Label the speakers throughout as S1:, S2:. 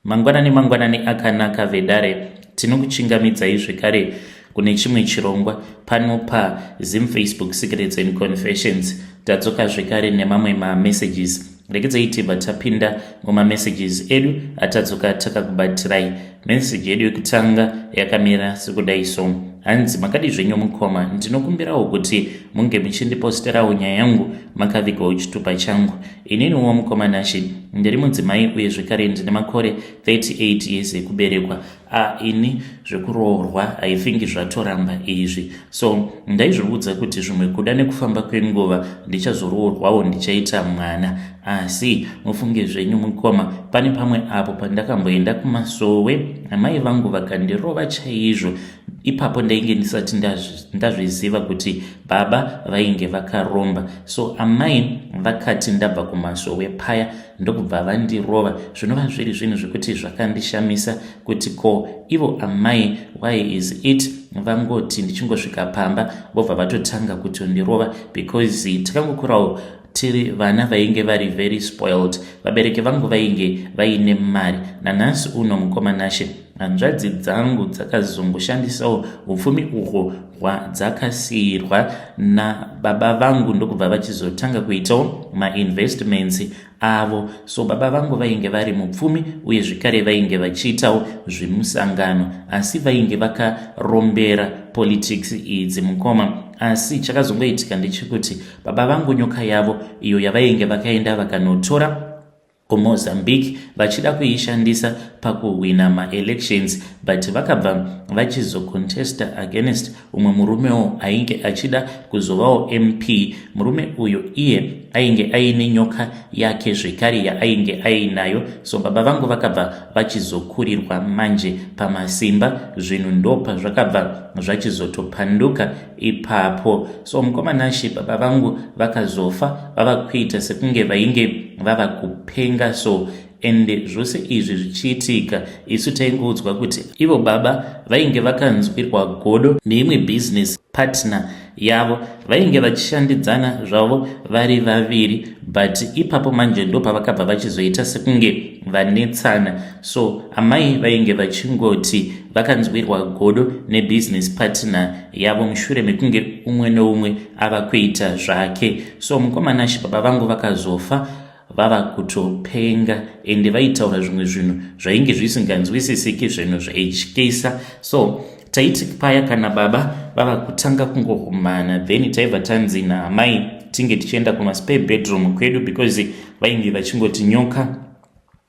S1: Mangwanani mangwanani akanaka vedare, tinokuchingamidzai zvekare kune chimwe chirongwa pano paZim Facebook Secrets and Confessions. Tadzoka zvekare nemamwe mamessages. Regedzai tibva tapinda mumamessages edu atadzoka takakubatirai. Message yedu yekutanga yakamira sekudai so. Hanzi makadi zvenyu mukoma, ndinokumbirawo kuti munge muchindiposterawo nyaya yangu makavigawo chitupa changu. Ininiwo mukoma Nashe ndiri mudzimai uye zvekare ndine makore 38 years ekuberekwa. A ini zvekuroorwa I think zvatoramba izvi. So ndaizviudza kuti zvimwe kuda nekufamba kwenguva ndichazoroorwawo ndichaita mwana. Asi mufunge zvenyu mukoma, pane pamwe apo pandakamboenda kumasowe amai vangu vakandirova chaizvo. Ipapo ndainge ndisati ndazviziva kuti baba vainge vakaromba. So amai vakati ndabva kumasowe paya ndokubva vandirova, zvinova zviri zvinhu zvekuti zvakandishamisa kuti ko ivo amai why is it vangoti ndichingosvika pamba vobva vatotanga kutondirova, because takangokurawo tiri vana vainge vari very spoiled. Vabereki vangu vainge vaine mari. Nanhasi uno mukoma Nashe, hanzvadzi dzangu dzakazongoshandisawo upfumi uhwo hwadzakasiyirwa nababa vangu ndokubva vachizotanga kuitawo mainvestments avo. So baba vangu vainge vari mupfumi uye zvekare vainge vachiitawo zvemusangano, asi vainge vakarombera politics idzi mukoma. Asi chakazongoitika ndechekuti baba vangu nyoka yavo iyo yavainge vakaenda vakanotora kuMozambique vachida kuishandisa pakuhwina maelections, but vakabva vachizocontesta against umwe murumewo ainge achida kuzovawo MP. Murume uyu iye ainge aine nyoka yake zvekare yaainge ainayo. So baba vangu vakabva vachizokurirwa manje pamasimba, zvinhu ndopa zvakabva zvachizotopanduka ipapo. So mukoma Nashe, baba vangu vakazofa vava kuita sekunge vainge vava kupenga. So ende zvose izvi zvichiitika, isu taingoudzwa kuti ivo baba vainge vakanzwirwa godo neimwe business partner yavo vainge vachishandidzana zvavo vari vaviri, but ipapo manje ndopavakabva vachizoita sekunge vanetsana. So amai vainge vachingoti vakanzwirwa godo nebusiness partner yavo mushure mekunge umwe neumwe ava kuita zvake. So mukoma Nashe, baba vangu vakazofa vava kutopenga, ende vaitaura zvimwe zvinhu zvainge zvisinganzwisisiki, zvinhu zvaityisa. So taiti paya kana baba vava kutanga kungohumana, then taibva tanzi naamai tinge tichienda kumaspare bedroom kwedu, because vainge vachingoti nyoka,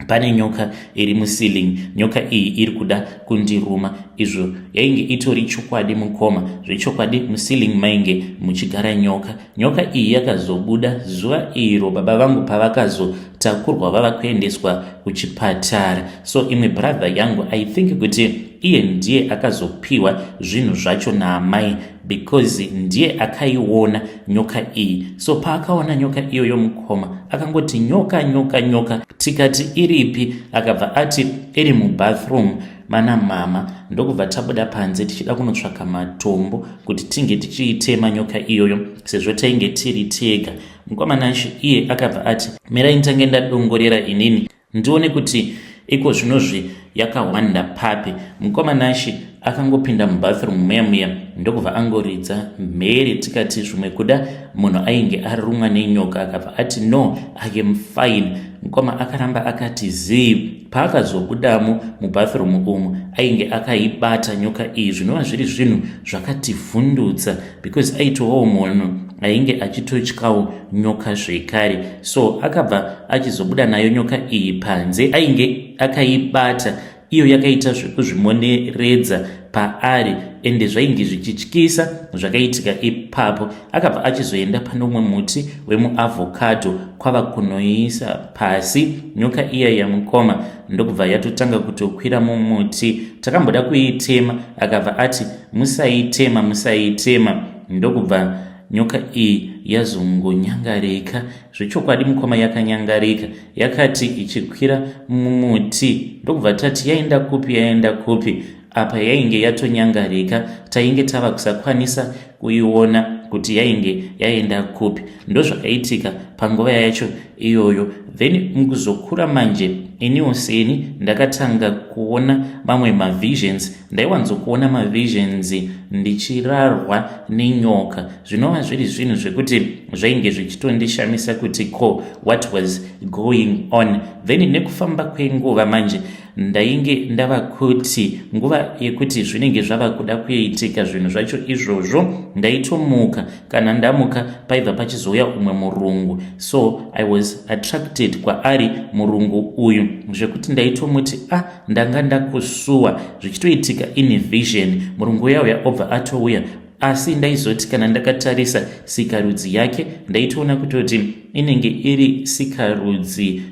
S1: pane nyoka iri muceiling, nyoka iyi iri kuda kundiruma. Izvo yainge itori chokwadi mukoma, zvechokwadi muceiling mainge muchigara nyoka. Nyoka iyi yakazobuda zuva iro baba vangu pavakazotakurwa vava kuendeswa kuchipatara. So imwe brother yangu, I think kuti iye ndiye akazopiwa zvinhu zvacho naamai, because ndiye akaiona nyoka iyi. So paakaona nyoka iyoyo mukoma, akangoti nyoka, nyoka, nyoka. Tikati iripi? Akabva ati iri mubathroom mana mama. Ndokubva tabuda panze tichida kunotsvaka matombo kuti tinge tichiitema nyoka iyoyo, sezvo tainge tiri tega. Mukoma Nashe, iye akabva ati mirai nditange ndadongorera inini ndione kuti iko zvinozvi yakawanda papi. Mukoma Nashe, akangopinda mubathroom muya muya ndokubva angoridza mhere. Tikati zvimwe kuda munhu ainge arumwa nenyoka. Akabva ati no, I am fine. Mukoma, akaramba akati zii. Paakazobudamo mubathroom umu, ainge akaibata nyoka iyi, zvinova zviri zvinhu zvakativhundutsa, because aitovawo munhu ainge achitotyawo nyoka zvekare. So akabva achizobuda nayo nyoka iyi panze, ainge akaibata, iyo yakaita zvekuzvimoneredza paari, ende zvainge zvichityisa zvakaitika ipapo. Akabva achizoenda pane umwe muti wemuavocado kwava kunoisa pasi nyoka iya yamukoma, ndokubva yatotanga kutokwira mumuti. Takamboda kuitema, akabva ati musaitema, musaitema, ndokubva nyoka iyi yazongonyangarika. Zvechokwadi mukoma, yakanyangarika, yakati ichikwira mumuti. Ndokubva tati yaenda kupi, yaenda kupi? Apa yainge yatonyangarika, tainge tava kusakwanisa kuiona kuti yainge yaenda kupi. Ndozvakaitika. panguva yacho iyoyo. Then mukuzokura manje, iniwo seni ndakatanga kuona mamwe mavisions. Ndaiwanzokuona mavisions ndichirarwa nenyoka, zvinova zviri zvinhu zvekuti zvainge zvichitondishamisa kuti ko what was going on. Then nekufamba kwenguva manje, ndainge ndava kuti nguva yekuti zvinenge zvava kuda kuitika zvinhu zvacho izvozvo, ndaitomuka. Kana ndamuka, paibva pachizouya umwe murungu. So I was attracted kwaari murungu uyu, zvekuti ndaitomuti, "A ah, ndanga ndakusuwa," zvichitoitika in vision. Murungu uya uya obva atouya, asi ndaizoti kana ndakatarisa sikarudzi yake, ndaitoona kutoti inenge iri sikarudzi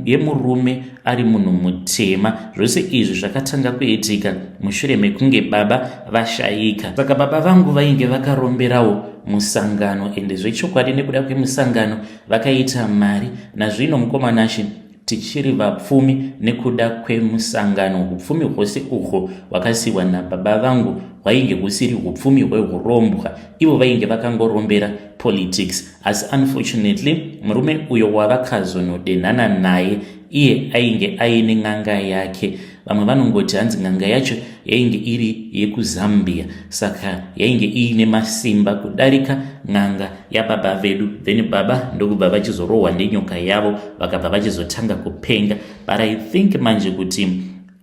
S1: yemurume ari munhu mutema. Zvose izvi zvakatanga kuitika mushure mekunge baba vashayika. Saka baba vangu vainge vakaromberawo musangano, ende zvechokwadi nekuda kwemusangano vakaita mari. Nazvino, mukoma Nashe, tichiri vapfumi nekuda kwemusangano. Upfumi hwose uhwo hwakasiyiwa nababa vangu hwainge husiri upfumi hweurombwa. Ivo vainge vakangorombera politics, asi unfortunately murume uyo wavakazonodenhana naye, iye ainge aine n'anga yake. Vamwe vanongoti hanzi n'anga yacho yainge iri yekuZambia, saka yainge iine masimba kudarika n'anga yababa vedu. Then baba ndokubva vachizorohwa nenyoka yavo, vakabva vachizotanga kupenga. But I think manje kuti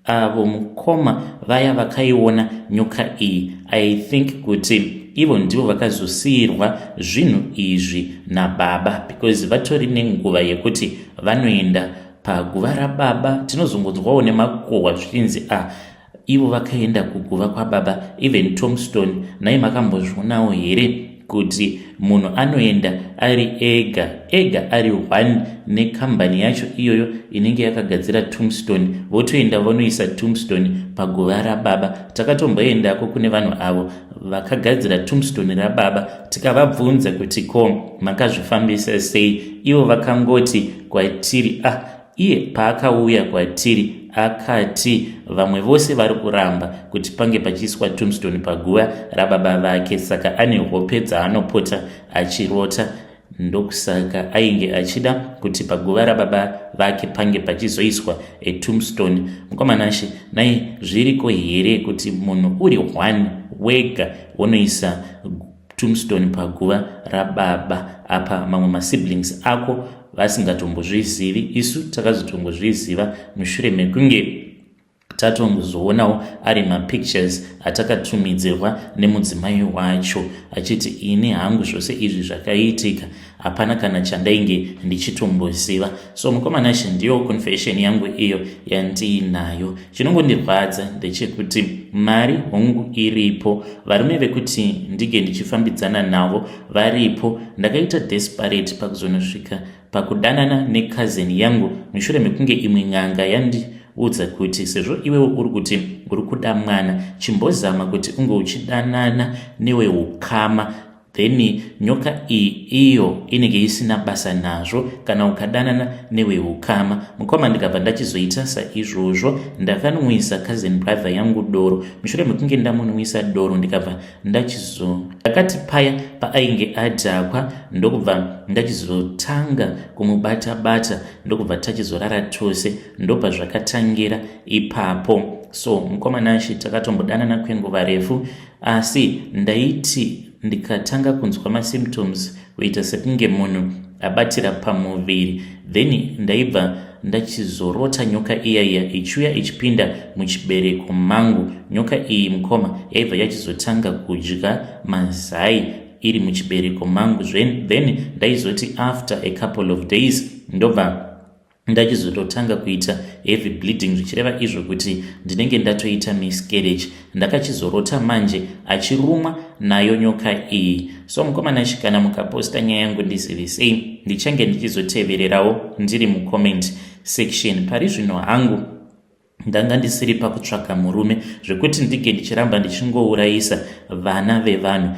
S1: avo mukoma vaya vakaiona nyoka iyi, I think kuti ivo ndivo vakazosiyirwa zvinhu izvi nababa, because vatori nenguva yekuti vanoenda paguva rababa. Tinozongonzwawo nemakuhwa zvichinzi a ah, ivo vakaenda kuguva kwababa. Even tombstone nai, makambozvionawo here kuti munhu anoenda ari ega ega, ari one nekambani yacho iyoyo inenge yakagadzira tombstone, votoenda vonoisa tombstone paguva rababa? Takatomboendako kune vanhu avo vakagadzira tombstone rababa, tikavabvunza kuti ko makazvifambisa sei? Ivo vakangoti kwatiri, "Ah, iye paakauya kwatiri akati vamwe vose vari kuramba kuti pange pachiiswa tombstone paguva rababa vake, saka ane hope dzaanopota achirota, ndokusaka ainge achida kuti paguva rababa vake pange pachizoiswa etombstone." Mukoma Nashe, nai zviriko here kuti munhu uri one wega wonoisa tombstone paguva rababa, apa mamwe masiblings ako vasingatombozvizivi? Isu takazotongozviziva mushure mekunge tatongozoonawo ari mapictures atakatumidzirwa nemudzimai wacho, achiti, "Ini hangu zvose izvi zvakaitika, hapana kana chandainge ndichitomboziva." So mukoma Nashe, ndiyo confession yangu iyo yandiinayo. Chinongondirwadza ndechekuti mari hongu iripo, varume vekuti ndinge ndichifambidzana navo varipo. Ndakaita desperate pakuzonosvika pakudanana necousin yangu, mushure mekunge imwe n'anga yandiudza kuti sezvo iwewo uri kuti uri kuda mwana, chimbozama kuti unge uchidanana neweukama, then nyoka iyi iyo inenge isina basa nazvo kana ukadanana neweukama. Mukoma, ndikabva ndachizoita saizvozvo. Ndakanwisa cousin brother yangu doro. Mushure mekunge ndamunwisa doro, ndikabva ndachizo ndakati paya paainge adhakwa, ndokubva ndachizotanga kumubata bata, ndokubva tachizorara tose. Ndobva zvakatangira ipapo. So mukoma Nashe, takatombodanana kwenguva refu, asi ndaiti ndikatanga kunzwa masymptoms, kuita sekunge munhu abatira pamuviri, then ndaibva ndachizorota nyoka iya iya ichiuya ichipinda muchibereko mangu. Nyoka iyi, mukoma, yaibva yachizotanga kudya mazai iri muchibereko mangu. Then ndaizoti after a couple of days, ndobva ndachizototanga kuita heavy bleeding, zvichireva izvo kuti ndinenge ndatoita miscarriage. Ndakachizorota manje achirumwa nayo nyoka iyi. So mukoma Nashe, kana mukaposta nyaya yangu, ndizivisei, ndichange ndichizotevererawo ndiri mucomment section. Pari zvino hangu ndanga ndisiri pakutsvaka murume zvekuti ndinge ndichiramba ndichingourayisa vana vevanhu.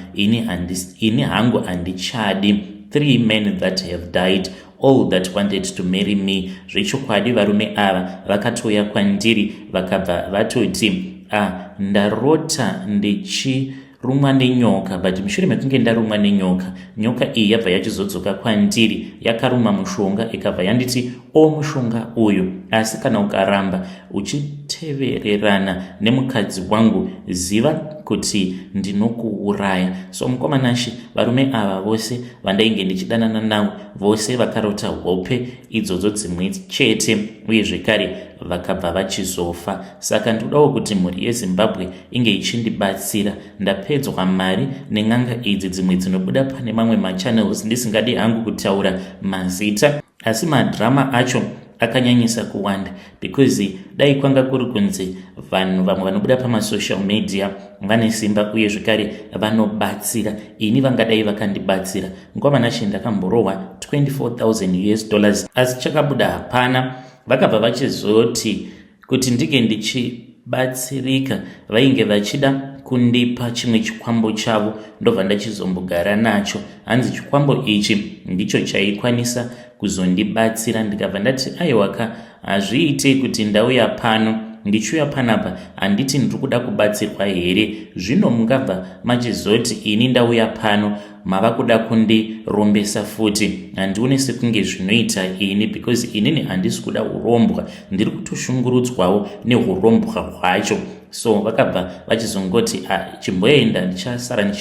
S1: Ini hangu handichadi. Three men that have died, all that wanted to marry me. Zvechokwadi varume ava vakatouya kwandiri, vakabva vatoti, "Ah, ndarota ndichi Ndakazorumwa nenyoka, but mushure mekunge ndarumwa nenyoka, nyoka iyi yabva yachizodzoka kwandiri yakaruma mushonga, ikabva yanditi, "O mushonga uyu, asi kana ukaramba uchitevererana nemukadzi wangu, ziva kuti ndinokuuraya." So mukoma Nashe, varume ava vose vandainge ndichidanana navo, vose vakarota hope idzodzo dzimwe chete, uye zvekare vakabva vachizofa. Saka ndinodawo kuti mhuri yeZimbabwe inge ichindibatsira. Ndapedzwa mari nen'anga idzi, dzimwe dzinobuda pane mamwe machannels, ndisingadi hangu kutaura mazita, asi madhirama acho akanyanyisa kuwanda, because dai kwanga kuri kunzi vanhu vamwe vanobuda pamasocial media vane simba uye zvekare vanobatsira, ini vangadai vakandibatsira. Mukoma Nashe, ndakamborohwa $24,000 US, asi chakabuda hapana. Vakabva vachizoti kuti ndinge ndichibatsirika, vainge vachida kundipa chimwe chikwambo chavo, ndobva ndachizombogara nacho. Hanzi chikwambo ichi ndicho chaikwanisa kuzondibatsira. Ndikabva ndati, "Aiwaka, hazviite kuti ndauya pano, ndichiuya panapa, handiti ndiri kuda kubatsirwa here? Zvino mungabva machizoti ini ndauya pano, mava kuda kundirombesa futi. Handione sekunge zvinoita ini, because inini handisi kuda urombwa, ndiri kutoshungurudzwawo neurombwa hwacho." So vakabva vachizongoti, "Chimboenda, ndichasara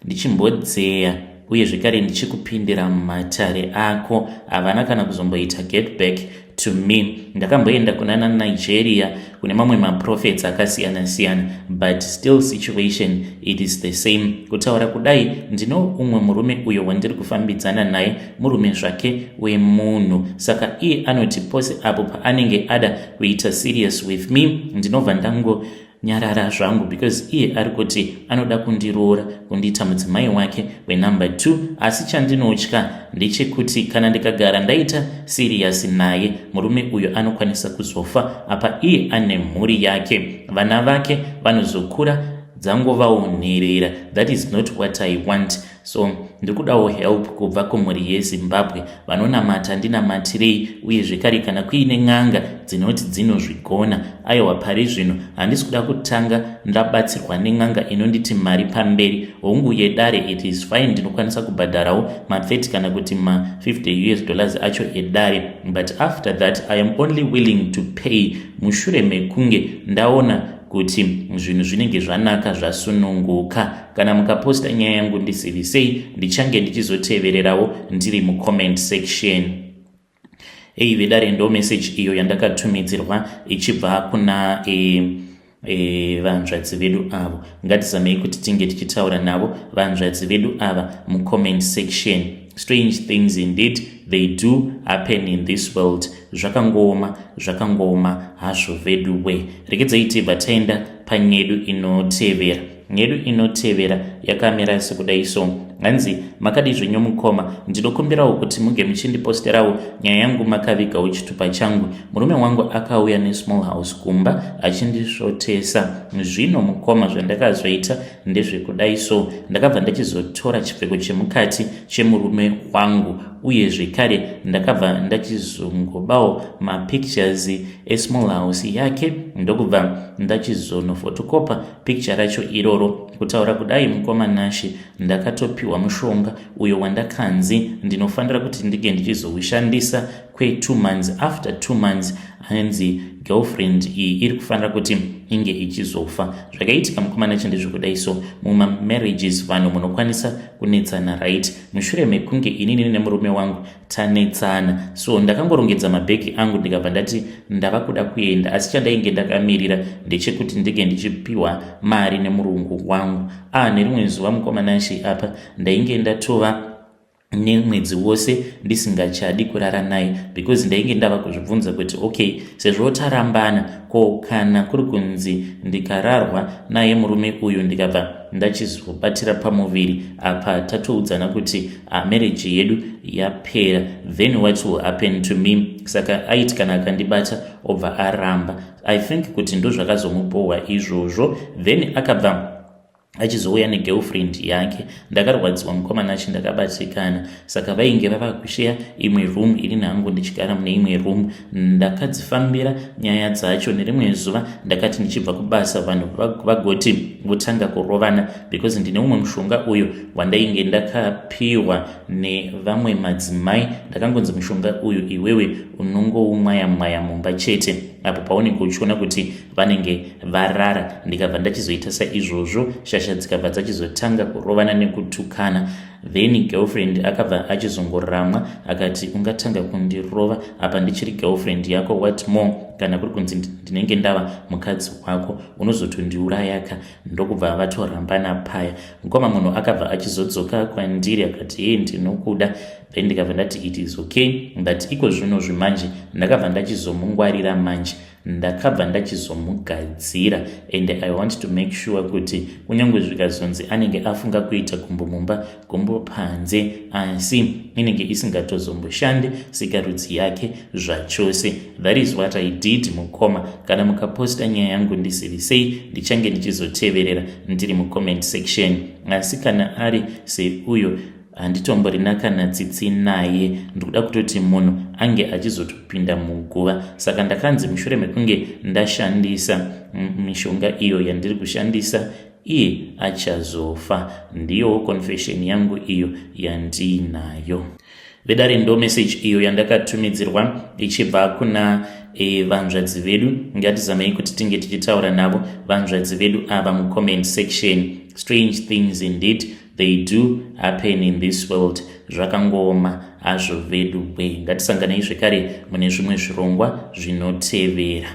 S1: ndichimbodzeya uye zvekare ndichikupindira mumatare ako." Havana kana kuzomboita get back to me. Ndakamboenda kuna naNigeria, kune mamwe maprophets akasiyana-siyana, but still situation, it is the same. Kutaura kudai, ndino umwe murume uyo wandiri kufambidzana naye, murume zvake wemunhu. Saka iye anoti pose apo paanenge ada kuita serious with me, ndinobva ndango nyarara zvangu, because iye ari kuti anoda kundiroora, kundiita mudzimai wake wenumber 2. Asi chandinotya ndechekuti kana ndikagara ndaita serious naye, murume uyo anokwanisa kuzofa. Apa iye ane mhuri yake, vana vake vanozokura dzangovawo nherera. That is not what I want. So ndiri kudawo help kubva kumhuri yeZimbabwe vanonamata. Ndinamatirei, uye zvekare kana kuine n'anga dzinoti dzinozvigona. Aiwa, pari zvino handisi kuda kutanga ndabatsirwa nen'anga inonditi mari pamberi. Hongu, yedare, it is fine, ndinokwanisa kubhadharawo ma30 kana kuti ma50 US dollars acho edare, but after that I am only willing to pay mushure mekunge ndaona kuti zvinhu zvinenge zvanaka, zvasununguka. Kana mukaposta nyaya yangu, ndizivisei, ndichange ndichizotevererawo ndiri mucomment section. Ei vedare, ndo message iyo yandakatumidzirwa ichibva kuna vanzvadzi vedu avo. Ngatizamei kuti tinge tichitaura navo vanzvadzi vedu ava mucomment section. Strange things indeed, they do happen in this world. Zvakangooma, zvakangooma hazvo vedu we. Regedzai tibva taenda panyedu inotevera. Nyedu inotevera yakamira sekudai so. Hanzi, "Makadi zvenyu mukoma? Ndinokumbirawo kuti muge muchindiposterawo nyaya yangu makavigawo chitupa changu. Murume wangu akauya nesmall house kumba achindisvotesa. Zvino mukoma, zvandakazoita ndezvekudai so. Ndakabva ndachizotora chipfeko chemukati chemurume wangu, uye zvekare ndakabva ndachizongobawo mapictures esmall house yake, ndokubva ndachizonofotokopa picture racho iroro. Kutaura kudai, mukoma Nashe, ndakatopiwa mushonga uyo wandakanzi ndinofanira kuti ndinge ndichizoushandisa kwe2 months. After 2 months, hanzi girlfriend iyi iri kufanira kuti inge ichizofa." Zvakaitika, mukoma Nashe, ndezvekudai so. Mumamarriages vanhu munokwanisa kunetsana, right? Mushure mekunge inini nemurume wangu tanetsana, so ndakangorongedza mabhegi angu, ndikabva ndati ndava kuda kuenda. Asi chandainge ndakamirira ndechekuti ndinge ndichipiwa mari nemurungu wangu. Nerimwe zuva, mukoma Nashe, apa ndainge ndatova nemwedzi wose ndisingachadi kurara naye, because ndainge ndava kuzvibvunza kuti, okay, sezvo tarambana, ko kana kuri kunzi ndikararwa naye murume uyu, ndikabva ndachizobatira pamuviri, apa tatoudzana kuti marriage yedu yapera, then what will happen to me? Saka aiti kana akandibata, obva aramba. I think kuti ndo zvakazomubohwa izvozvo. Then akabva Achizouya negirlfriend yake. Ndakarwadziwa, mukomana achi, ndakabatikana. Saka vainge vava kusheya imwe room, ini nhangu ndichigara mune imwe room. Ndakadzifambira nyaya dzacho. Nerimwe zuva ndakati ndichibva kubasa, vanhu vagoti votanga kurovana, because ndine umwe mushonga uyo wandainge ndakapiwa nevamwe madzimai. Ndakangonzi mushonga uyu iwewe unongoumwaya mwaya mumba chete, apo paunenge uchiona kuti vanenge varara. Ndikabva ndachizoita saizvozvo, shasha dzikabva dzachizotanga kurovana nekutukana. Then girlfriend akabva achizongoramwa, akati, "Ungatanga kundirova apa ndichiri girlfriend yako? What more kana kuri kunzi ndinenge ndava mukadzi wako? Unozotondiurayaka." Ndokubva vatorambana paya, mukoma. Munhu akabva achizodzoka kwandiri, akati, "Ye, ndinokuda." Then ndikabva ndati, "It is okay." But iko zvino zvimanje ndakabva ndachizomungwarira manje, ndakabva ndachizomugadzira, and I want to make sure kuti kunyange zvikazonzi anenge afunga kuita gumbo mumba, gumbo panze, asi inenge isingatozomboshandi sikarudzi yake zvachose. That is what I did, mukoma. Kana mukaposta nyaya yangu, ndisirisei, ndichange ndichizoteverera ndiri mucomment section. Asi kana ari seuyo, handitomborina kana tsitsi naye. Ndikuda kutoti munhu ange achizotopinda muguva. Saka ndakanzi mushure mekunge ndashandisa mishonga iyo yandiri kushandisa, iye achazofa. Ndiyowo confession yangu iyo yandiinayo, vedare. Ndo message iyo yandakatumidzirwa ichibva kuna vanzvadzi vedu. Ngatizamei kuti tinge tichitaura navo vanzvadzi vedu ava mucomment section. Strange things indeed, they do happen in this world. Zvakangooma hazvo vedu we. Ngatisanganei zvekare mune zvimwe zvirongwa zvinotevera.